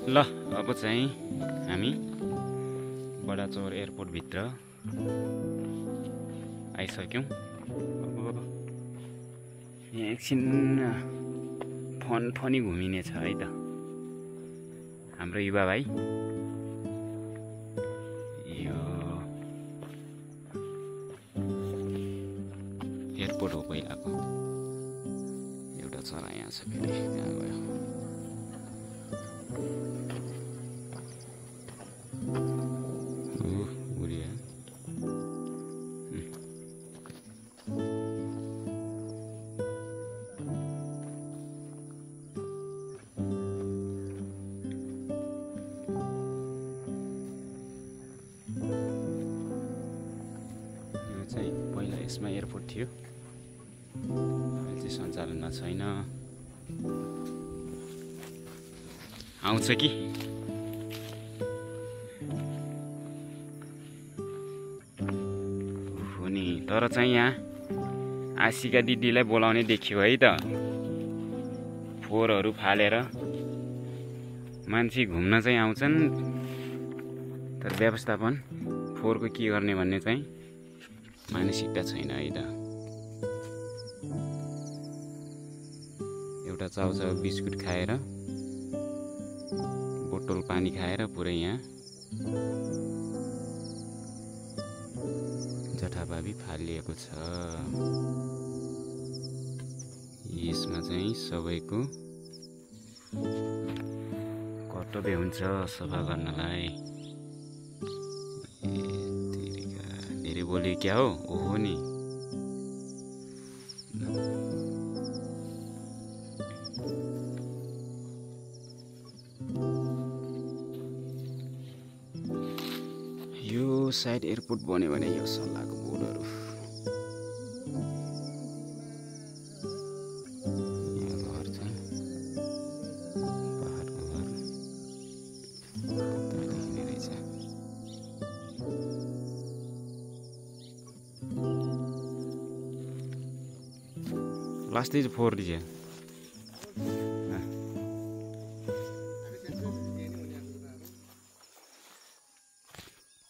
ल अब चाहिँ हामी बडाचौर एयरपोर्ट भित्र आइसक्यौं। अब यहाँ एकछिन फनी घुमिने छ है त हाम्रो युवा भाइ। यो एयरपोर्ट हो पहिलाको। एउटा चरा यहाँ छ, फेरि त्यहाँ गयो। पहिला यसमा एयरपोर्ट थियो, अहिले चाहिँ सञ्चालनमा छैन। आउँछ कि हो नि, तर चाहिँ यहाँ आशिका दिदीलाई बोलाउने देखियो है त। फोहोरहरू फालेर मान्छे घुम्न चाहिँ आउँछन्, तर व्यवस्थापन फोहोरको के गर्ने भन्ने चाहिँ मानसिकता छैन है त। एउटा चाउचाउ बिस्कुट खाएर, बोतल पानी खाएर पुरै यहाँ जथाभावी फालिएको छ। यसमा चाहिँ सबैको कर्तव्य हुन्छ सफा गर्नलाई। धेरै बोल्यो क्या हो? ओहो नि। यो साइड एयरपोर्ट बन्यो भने यो सल्लाहको बोर्डहरू यहाँ घर छ, पहाडको घर देखिने रहेछ। लास्ट फोहोर दिए